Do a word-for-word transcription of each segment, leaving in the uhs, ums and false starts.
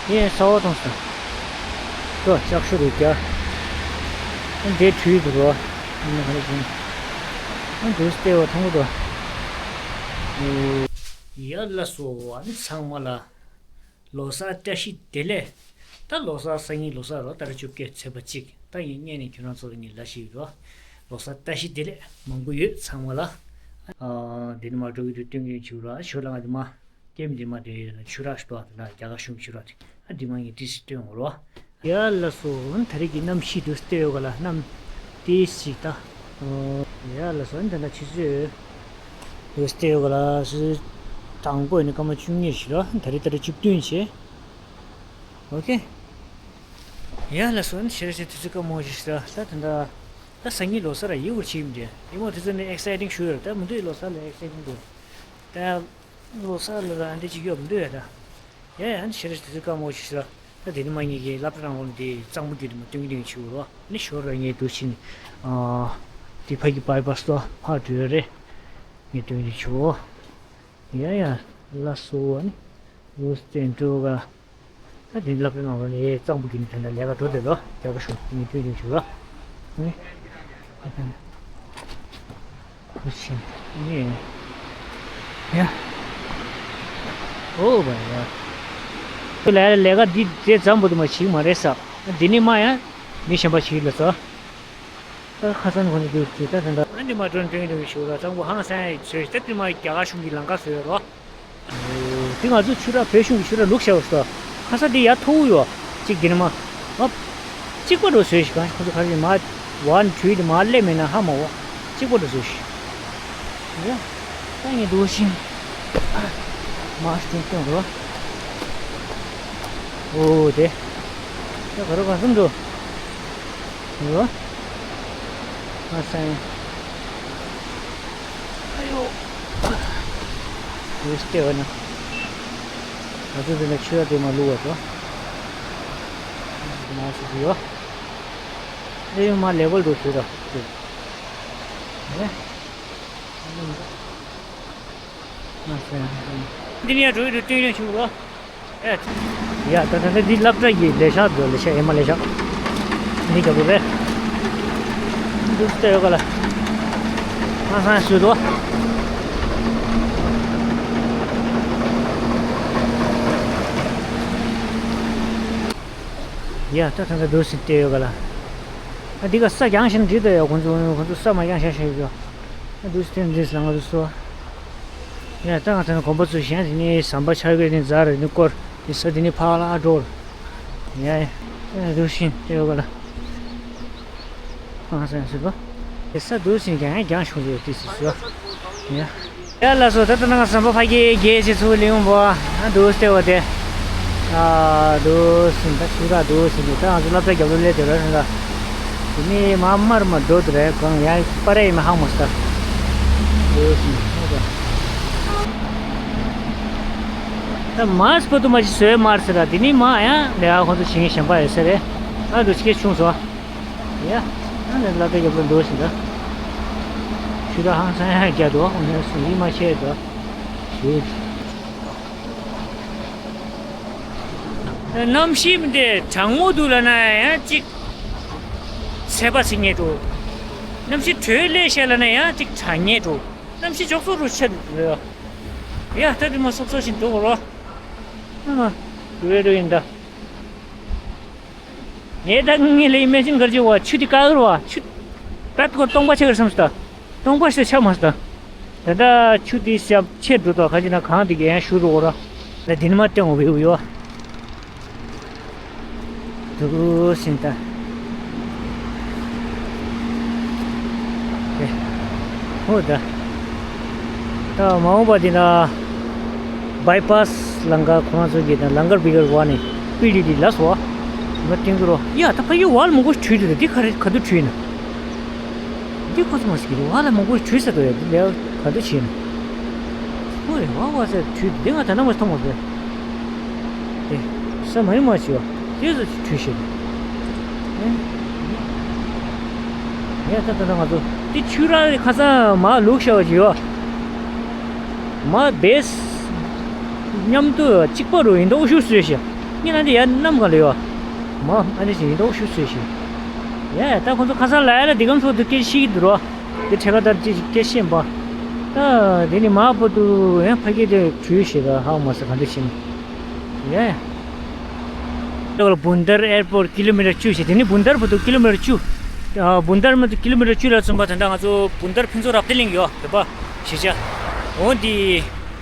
ངས་ས་འོག་བཏང་སོང་། ལྟོས། ལྕགས་ཤོག་རུ་རྒྱ། ཨ་འདྲེ་བྲུས་འདུག་རོ། ཨ་ནི་ཧ་ལས་ཀྱིན། ཨ་འདུག་སྟེ་བ་མཐོང་གི་འདུག་ཡ་ལགས་སོ། ཨ་ནི་ཚང་མ་ལ་ལོ་གསར་བཀྲ་ཤིས་བདེ་ལེགས། ད་ལོ་གསར་སང་ཉིན་ལོ་གསར་རོ། ད་རེས་བཅོ་བརྒྱད་ཚེས་པ་གཅིག་ད་ངས་བརྙན་ནས་ཁྱོད་རང་ཚོ་ལ་ངས་ལབ་ཤེས་ཡོད་རོ། ལོ་གསར་བཀྲ་ཤིས་བདེ་ལེགས་མང་པོ་ཡོད་ཚང་མ་ལ། ཨ་འདི་ནས་མར་འགྲོ་གི་འདུག་སྟོན་གྱི་འདུག་ཞུ་རོ། ཞོར་ལ་ང་འདི་མ། ཀེམ་འདི་མ་དེ་ཆུ་རགས་ཤིག་འདུག་དེ་ན་རྒྱ་གར་གཞུང་གི་ཆུ་རགས་དེ། ཨ་འདི་མ་ངས་ཏིས་སྟོན་འོང་རོ། ཡ་ལགས་སོ། ད་རེས་ཀྱི་གནམ་གཤིས་འདུག་སྟེ་ཡོད་ག་ལ། གནམ་ཏིས་ཞིག་ད། ཡ་ལགས་སོ། ད་ད་ཆུ་ཚོད་འདུག་སྟེ་ཡོད་ག་ལ། སུ་དང་པོ་ནི་སྐར་མ་བཅུ་གཉིས་ཤིག་རོ། ད་རེས་ད་རེས་བཅུ་བདུན་བྱས། ཨོ་ཁེ། ཡ་ལགས་སོ། ད་ཆེ་རེ་ཆེ་དུས་ཚོད་སྐར་མ་ཞིག་ད་ད་ད། ད་སང་ཉིན་ལོ་གསར་ལ་ཡིད་འུར་བྱེད་ཡིན་དེ། ཡིན་མོ་དུས་ཚོད་ནི་ཨེག་སའི་ཊིང་ཤུ་ཡོད་རེད། ད་མི་འདུག་ལོ་གསར་ལ་ཨེག་སའི་ཊིང་འདུག་ད། ལོ་གསར་ལ་ཨ་འདི་ཅིག་ཡོད་མི་འདུག་ཡ་ད། ཡ་ཡ་ཕྱི་རེ་དུས་ཚོད་སྐར་མ་ཞིག་ད། ད་དེ་ནི་མ་ངེད་ཀྱི་སློབ་གྲྭ་ནང་ལོགས་ནས་དེ་གཙང་པོ་བརྒྱུད་དེ་མ་སྟོན་གྱི་སྟོན་གྱི་བྱུག་རོ། ནི་ཞོར་ལ་ངས་འདུག་ཕྱིན། ཨ་དེ་ཕ་གི་བྷའི་པ་སི་ལ་ཕར་འགྲོ་ཡ་རེད། ངས་སྟོན་གྱི་བྱུག་ཡ་ཡ་ལགས་སོ། ཨ་ནི་འདུག་སྟེ་འགྲོ་ག་ད་དེ་སློབ་གྲྭ་ནང་ལོགས་ནས་གཙང་པོ་བརྒྱུད་ནས་དེ་འདྲ་ལས་ཀ་འགྲོ་བསྡད་ལོ། རྒྱ་གར་གཞུང་ངས་སྟོན་གྱི་བྱུག་རོ། ནི། ཁུ་ཆེན། ཡེ། ཡ། ཨོ་བ་ཡ། ཁྱོད་ལ་ལས་ཀ་འདི་དེ་ཙམ་པོ་དུ་མ་བྱེད་མ་རེད་ས། འདི་ནི་མ་ཡ། མི་གཞན་པ་ཞིག་ལ་ས། ད་ཁ་སང་ཁོ་ནི་དུས་ཀྱི་ད་ད་ད། ཨ་འདི་མ་དྲོན་དྲོན་དུ་ཞུ་ལ་ཙམ་པོ་ཧང་སང་ཡ་ཚོས་ད་དེ་མ་རྒྱ་གར་གཞུང་གི་ལམ་ཁ་བཟོས་རོ། འདི་ང་ཚོ་ཆུ་རགས་བོད་གཞུང་གི་ཆུ་རགས་ལུག་ཤ་བ་ཞིག་ཁ་ས་འདི་ཡ་མཐོ་བོ་ཡོད། གཅིག་འདི་ནི་མ། ཨ། གཅིག་པ་འགྲོ་བཟོས་ཤིག་གང་ཁོ་ཚོ་ག་རེ་མ། ཝན་ཊུ་འདི་མ་སླེབས་མེད་ན་ཧ་མ་གོ་གཅིག་པ་འགྲོ་བཟོས་ཤིག་ཡ། ད་ངས་འདུག་ཤིང་། མ་སྟེང་སྟེང་རོ། ཨོ་དེ། ད་ག་རོ་ག་སུམ་འགྲོ། ཡོ། ང་སེང་། ཨ་ཡོ། ཡོ་སྟེ་བ་ན། ང་ཚོ་འདི་ན་ཆུ་ཡ་དེ་མ་བླུགས་བ་དོ། མ་སུ་ཡོ། དེ་ཡོ་མ་ལེ་བལ་འགྲོ་ཤེས་ར། ཨེ། ང་སེང་། འདི་ནས་འགྲོ་ཡི་འགྲོ་སྟོན་ཡོང་ཆུ་རོ། ཨེ། ཡ་ད་ད་ད་འདི་སློབ་གྲྭ་ཡི་ལས་ཤག་འགྲོ་ལས་ཤག་ཨེ་མ་ལས་ཤག་འདི་ག་བུ་རེད། འདུག་སྟེ་ཡོད་ག་ལ། ང་སང་སུ་དོ། ཡ་ད་ད་ད་འདུག་སེ་བལྟས་ཡོད་ག་ལ། ཨ་འདི་ག་ས་རྒྱང་ཞིང་འདྲི་དོ་ཡ། ཁོང་ཚོ་ཁོང་ཚོ་ས་མ་རྒྱང་ཤ་ཤ་ཡོད་ཡ། ཨ་འདུག་སེ་འདི་ལ་ང་ཚོ་སོ། ཡ་ད་ང་ཚོ་ནི་གོམ་པ་ཚོ་གཞན་དེ་ནི་ཟམ་པ་ཆགས་ཡོད་ནི་ཛ་རེད་ནི་སྐོར་དེ་ས་དེ་ནི་ཕག་ལ་ཨ་འགྲོ། ཡ་ཡ། ཨ་འདུག་སེ་བལྟས་ཡོད་ག་ལ། ཨ་སེམས་སུ་ལོ། དེ་ས་འདུག་སེ་རྒྱང་ཡང་རྒྱང་ཤོར་ཡོད་དེ་སུ་སུ། ཡ། ཡ་ལགས་སོ། ད་ལྟ་ནང་ཟམ་པ་ཕ་གི་རྒྱལ་སྲིད་ཚུགས་ལེའུ་བོ། ཨ་འདུག་སྟེ་བ་དེ། ཨ་འདུག་སེ་ད་ཆུ་ར་འདུག་སེ་འདུག་ད་ང་ཚོ་སློབ་གྲྭ་རྒྱབ་ལོ་ལས་དེ་ར་སེ་ད། དེ་ནི་མ་མར་མ་འགྲོ་དེ་རེད་གང་ཡ་པ་རེ་མ་ཧང་མ་སྟ། འདུག་སེ་ད། ད་མར་སྤོ་ཏུ་མ་ཅི་སོས་མར་སེ་ར་དེ་ནི་མ་ཡ་ལས་ཨ་ཁོང་ཚོ་ཞིང་གཞན་པ་ཡོད་ས་རེད། ཨ་འདུག་སྐད་ཆུང་སོ། ཡ། ཨ་ནི་ལ་ད་རྒྱབ་ལ་འདུག་ཟིན་ད། ཆུ་ད་ཧང་སང་ཡང་རྒྱ་དོ་ཨོ་ནི་སུ་ཡིད་མ་ཆེས་དོ། ཞུ། གནམ་གཤིས་འདི་གྲང་མོ་འདུག་ལ་ན་ཡང་ཅིག་ཚད་པ་ཚིག་ཉེ་འགྲོ། གནམ་གཤིས་དྲོད་ལས་བཤད་ལ་ན་ཡང་ཅིག་གྲང་ཉེ་འགྲོ། གནམ་གཤིས་ཅོག་ཙོ་རུ་ཆད་འདུག་ལ། ཡ་ད་དུ་མ་སོབ་སོ་ཞིག་འདུག་རོ། ཨ་མ། རེད་རེད་ཡིན་ད། ངས་ད་ངས་ལས་མེ་ཤིན་གར་གྱི་བ་ཆུ་དེ་ཀ་གར་བ་ཆུ། པད་ཀོ་སྟོང་པ་ཆེ་གར་བསམ་སྟ། སྟོང་པ་ཞིག་ཆ་མ་སྟ། ད་ད་ཆུ་དེ་ཞབས་ཆེ་འགྲོ་ད་ཁ་ཅིག་ན་གང་དེ་གས་ཡང་ཞུ་རོགས་ར། ད་དེ་ནི་མ་སྟེང་འོ་བེའུ་ཡོ། དུ་ཟིན་ད། ཧོ་ད། ད་མ་འོངས་པ་འདི་ན། བྷའི་པ་སི་ལམ་ཁ་ཁོ་རང་ཚོ་གི་ད་ལམ་ཁར་བི་གར་བ་ནི་པི་ལི་ལི་ལ་སོ། མ་ཏིང་གི་རོ། ཡ་ད་ཕ་ཡི་བ་ལ་མང་པོ་བྲུས་འདུག་འདི་ག་རེ་ག་དུ་བྲུས་ན། འདི་ཁོ་ཚོ་མ་སི་གི་རོ་བ་ལ་མང་པོ་བྲུས་ས་དོ་ཡ་འདི་ལས་ག་དུ་བྱས་ན། ཧོ་རེ་བ་བ་ས་བྲུས་འདི་ང་ད་ན་མ་མཐོང་མ་སོ། དེ། ས་མ་ཡིན་མ་ཞིག་ཡོད། དེ་ཚོ་ཁྲུས་བྱེད། ཡ་ད་ད་ད་ང་ཚོ་དེ་ཆུ་ར་ཁ་སང་མ་ལུག་ཤ་བ་ཞིག་ཡོད། མ་བེས། མཉམ་དུ་གཅིག་པ་རུ་ཡིན་མདོག་ཤུགས་སུ་ཞིག་ངས་ན་འདི་ཡར་གནམ་གང་ལ་ཡོད། མོ་ཨ་ནི་ཞིག་ཡིན་མདོག་ཤུ་སུས་ཤིག་ཡ་ད་ཁོང་ཚོ་ཁ་སང་ལ་ཡ་ལ་འདི་གམ་ཚོ་འདུག་སྐད་ཤིག་འདུག་རོ། འདི་ཁྲེ་ཁ་ལྟར་ཅི་སྐད་ཤེས་པ། ད་འདི་ནི་མ་བོ་དུ་ཡང་ཕ་གི་དེ་བྲུས་ཤེས་ད་ཧ་མ་ས་ག་འདི་ཤིན། ཡ་ཡ། ད་ག་ལ་བུན་དར་ཨེར་པོར་ཊི་ཀི་ལོ་མི་ཊར་བཅུ་ཞེས་དེ་ནི་བུན་དར་བར་དུ་ཀི་ལོ་མི་ཊར་བཅུ། ཨ་བུན་དར་མ་དུ་ཀི་ལོ་མི་ཊར་བཅུ་ལ་བཙུན་པ་ད་ལྟ་ང་ཚོ་བུན་དར་ཕུན་ཚོགས་རབ་བརྟན་གླིང་ཡོད་བོད་པ་གཞིས་ཆགས། འོ་འདི་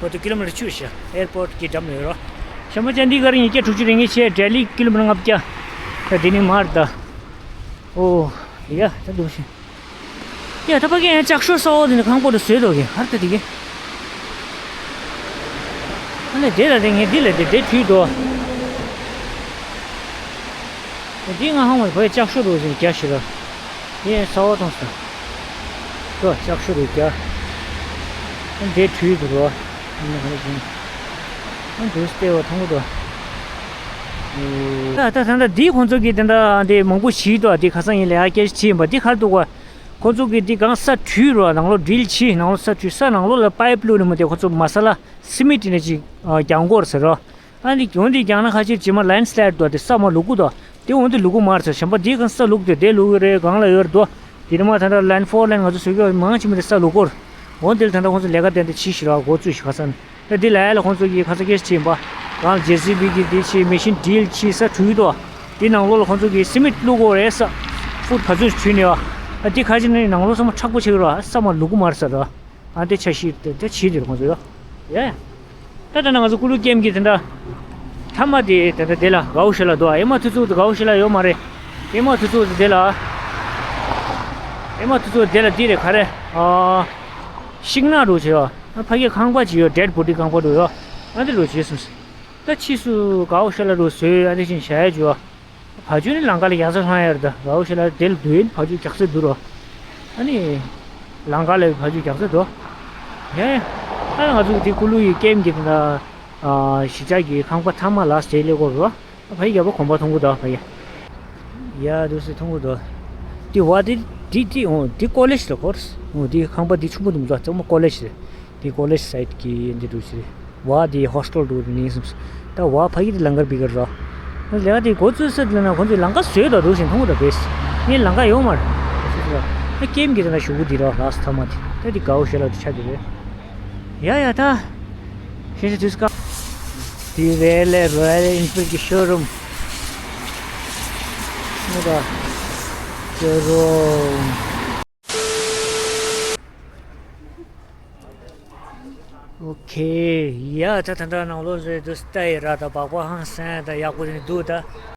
བར་དུ་ཀི་ལོ་མི་ཊར་བཅུ་ཞེས་ཨེར་པོར་ཊི་གི་འགྲམ་ལ་ཡོད་རོ། ཤམ་པ་ཅན་འདི་གར་ཉིས་བརྒྱ་དྲུག་ཅུ་རེ་ལྔ་བྱས་ལྡི་ལི་ཀི་ལོ་མི་ཊར་ལྔ་བརྒྱ། ད་འདི་ནི་མར་ད། ཨོ། ཡ་ད་འདུག་ཤིང་། ཡ་ད་ཕ་གི་ཡང་ལྕགས་ཤོག་ས་འོག་དེ་ནི་ཁང་པ་དུ་བཟོས་འདུག་གི་ཧར་ད་དེ་གི། ཨ་ནི་དེ་ལ་དེ་ངས་འདི་ལ་དེ་དེ་བྲུས་འདུག་འདི་ང་ཧང་བ་བོད་ལྕགས་ཤོག་འདུག་ཅིང་རྒྱ་ཞིག་ལ། དེ་ཡང་ས་འོག་མཐོང་སོང་། འདུག་ལྕགས་ཤོག་འདུག་རྒྱ། ཨ་ནི་དེ་བྲུས་འདུག་རོ། ཨ་ནི་ཧ་ལས་ཅིང་། ཨ་ནི་འདུག་སྟེ་བ་མཐོང་གི་འདུག་ད་ད་ད་ད་འདི་ཁོང་ཚོ་གི་དེ་འདྲ་འདི་མང་པོ་ཞིག་འདུག་འདི་ཁ་སང་ཡིན་ལ་ཡ་སྐད་ཆ་དྲིས་ཡིན་པ་འདི་ཁར་འདུག་ག་ཁོ་ཚོ་གིས་འདི་གང་ས་བྲུས་རོ། ནང་ལོགས་ཌི་རིལ་བྱས། ནང་ལོགས་ས་བྲུས། ས་ནང་ལོགས་ལ་པའིབ་བླུགས་ནས་མ་དེ་ཁོ་ཚོ་མ་ས་ལ་སི་མེན་ཊི་ནས་ཅིག་རྒྱང་སྐོར་ཟེར་རོ། ཨ་ནི་འོན་ཏེ་རྒྱང་ན་ཁ་ཅིག་ཇི་མ་ལན་སི་ལའིཌ་འདུག་དེ་ས་མ་ལུག་གུ་འདུག་དེ་འོན་ཏེ་ལུག་གུ་མར་ཟེར་གཞན་པ་འདི་གང་ས་ལུག་དེ་དེ་ལུག་རེད། གང་ལ་ཡོད་རེད་འདུག་དེ་ནི་མ་ད་ལྟ་ལན་ཕོར་ལན་ང་ཚོ་བཟོ་གི་མང་ཆེ་མ་དེ་ས་ལུག་གུར། འོན་ཏེ་ད་ལྟ་ཁོ་ཚོ་ལས་ཀ་ཏན་ཏན་བྱེད་ཤི་ར་འགོ་བཙུགས་ཤི་ཁ་སང་། ད་འདི་ལ་ཡ་ལ་ཁོང་ཚོ་གིས་ཁ་ས་སྐད་ཆ་དྲིས་ཡིན་པ། གང་ལ་ཇེ་སི་བི་གིས་འདི་བྱས། མེ་ཤིན་ཌི་རིལ་བྱས། ས་བྲུས་འདུག་དེ་ནང་ལོགས་ལ་ཁོང་ཚོ་གིས་སི་མེན་ཊི་བླུགས་དགོས་རེད་ས། ཕུཊ་ག་ཚོད་བྲུས་ནས་ཨ། ཨ་འདི་ཁ་ཅིག་ནི་ནང་ལོགས་ཚང་མ་མཁྲེགས་པོ་ཆགས་ཀྱི་རེད་ཨ། ས་མ་ལུག་གུ་མར་ཟེར་ར། ཨ་འདི་ཆ་ཤས་དེ་འདྲ་བྱས་འདུག་ཁོང་ཚོ་ཡོ། ཡ། ད་ད་ན་ང་ཚོ་ཀུ་ལུ་ཀེམ་གྱི་དེ་འདྲ། མཐའ་མ་དེ་དེ་འདྲ་དེ་ལ་གའོ་ཤ་ལ་འདུག་ཨ། ཨེ་མ་ཐུ་ཚུགས་དེ་གའོ་ཤ་ལ་ཡོད་མ་རེད། ཨེ་མ་ཐུ་ཚུགས་དེ་དེ་ལ། ཨེ་མ་ཐུ་ཚུགས་དེ་ལ་འདི་རེད་ག་རེ། ཨ། ཤིང་ནགས་རུ་བྱས་ཡོ། ཨ་ཕ་གི་ཁང་པ་ཅིག་ཡོད། ཌེཌ་བོ་ཌི་ཁང་པ་རུ་ཡོ། ཨ་འདི་རུ་བྱས་སོང་། ད་ཕྱིས་སུ་གའོ་ཤ་ལ་རུ་བཟོས་ཨ་འདི་བཞིན་བྱ་ཡ་ཅིག་ཡོ། བ་ཕྱུགས་ནི་ལམ་ཁ་ལ་ཡག་ས་ལྷང་ཡར་ད་རའོ་ཤ་ལ་དེ་ལ་འདུག་ཡིན། བ་ཕྱུགས་རྒྱག་ས་འདུག་རོ། ཨ་ནི། ལམ་ཁ་ལ་བ་ཕྱུགས་རྒྱག་ས་འདུག་ཡ་ཡ། ད་ང་ཚོ་དེ་ཀུ་ལུ་ཡི་ཀེམ་གྱི་དེ་འདྲ། གཞིས་ཆགས་ཀྱི་ཁང་པ་མཐའ་མ་ལ་སྟེ་ལེ་གོ་རོ། ཕ་ཡི་རྒྱབ་པ་གོམ་པ་མཐོང་གི་འདུག་ཕ་ཡི། ཡ་འདུག་སེ་མཐོང་གི་འདུག་དེ་བ་དེ་དེ་དེ་འོ་དེ་ཀོ་ལེཇ་ལ་གོ་རེད། འོ་དེ་ཁང་པ་དེ་ཆུང་པོ་འདུག་མི་འདུག་ཚང་མ་ཀོ་ལེཇ་རེད། དེ་ཀོ་ལེཇ་སའིད་ཀྱི་འདི་འདྲ་ཞིག་རེད། བ་དེ་ཧོ་སི་ཊལ་འདྲ་ནི་སེམས་སོ། ད་བ་ཕ་གི་དེ་ལང་ཀར་སྤི་ཀར་རོ། ལས་ཀ་དེ་འགོ་བཙུགས་ས་དེ་ལ་ན་ཁོང་ཚོས་ལང་ཀ་བཟོས་དོ་འདུག་ཞིང་མཐོང་གི་འདུག་པས། ངས་ལང་ཀ་ཡོད་མ་རེད། ད་ཀེམ་གྱི་དེ་ན་ཞུ་གུ་དེ་རོ་ལགས་ཐ་མ་དེ་ད་དེ་དགའ་བོ་ཞེ་ལ་དེ་ཆ་དེ་རེད། ཡ་ཡ་ད། ཤེས་ཤེས་དུས་སྐབས། དེ་རེད་ལས་རོ་ཡལ་ཨེན་ཕིལ་གྱི་ཤོ་རུམ། མོ་ད། ཤོ་རུམ། ཨོ་ཁེ། ཡ་ད་ད་འདྲ་ནང་ལོགས་རེད་འདུག་ལྟ་ཡི་ར་ད་སྦག་སྦག་ཧང་སང་ད་ཡག་པོ་ནི་འདུག་ད།